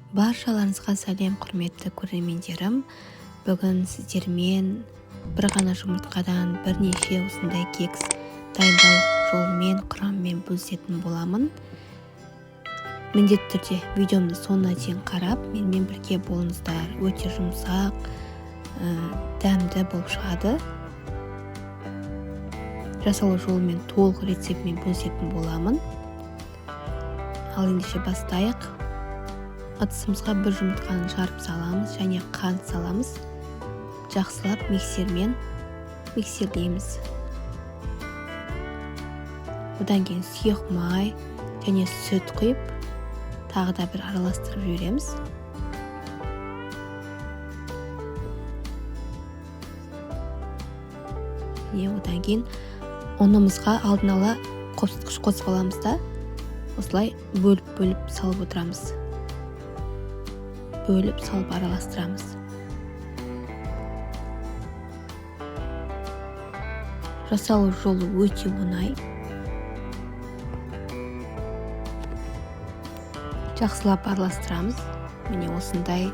Баршаларыңызға сәлем, құрметті көрермендерім. Бүгін сіздермен бір ғана жұмыртқадан бірнеше осындай кекс дайындау жолымен, құрамымен бөлісетін боламын. Міндетті түрде видеомды соңына дейін қарап, менімен бірге болыңыздар. Өте жұмсақ, дәмді болып шығады. Жасалу жолымен толық рецептімен бөлісетін боламын. Ал ендеше бастайық. Ыдысымызға бір жұмыртқаны жарып саламыз және қант саламыз. Жақсылап миксермен миксерлейміз. Одан кейін сұйық май және сүт құйып, тағы да бір араластырып жібереміз. Одан кейін ұнымызға алдын ала қопсытқыш қосып аламыз да, осылай бөліп-бөліп салып отырамыз. Бөліп салып араластырамыз. Жасалу жолы өте оңай. Жақсылап араластырамыз. Міне осындай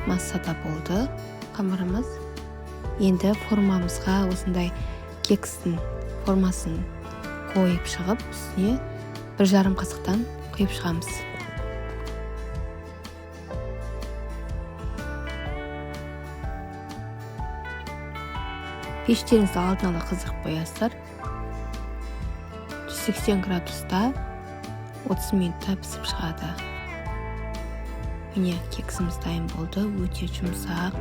массада болды қамырымыз. Енді формамызға осындай кекстің формасын қойып шығып, үстіне 1,5 қасықтан құйып шығамыз. Пештеріңізді алдын ала қыздырып қоясыздар. 180 градуста 30 минутта пісіп шығады. Міне кексіміз дайын болды, өте жұмсақ.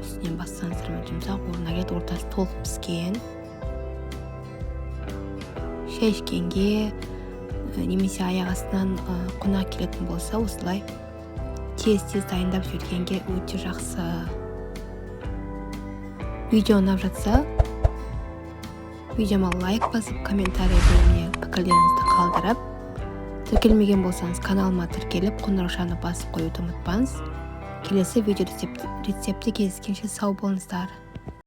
Үстінен бассаңыздар жұмсақ орнына келеді, ортасы толық піскен. Шай ішкенге немесе аяқ астынан қонақ келетін болса, осылай тез-тез дайындап жібергенге өте жақсы. Видео ұнап жатса, видеома лайк басып, комментарий бөліміне пікірлеріңізді қалдырып, тіркелмеген болсаңыз каналыма тіркеліп, қоңыраушаны басып қоюды ұмытпаңыз. Келесі видео рецепті кездескенше сау болыңыздар.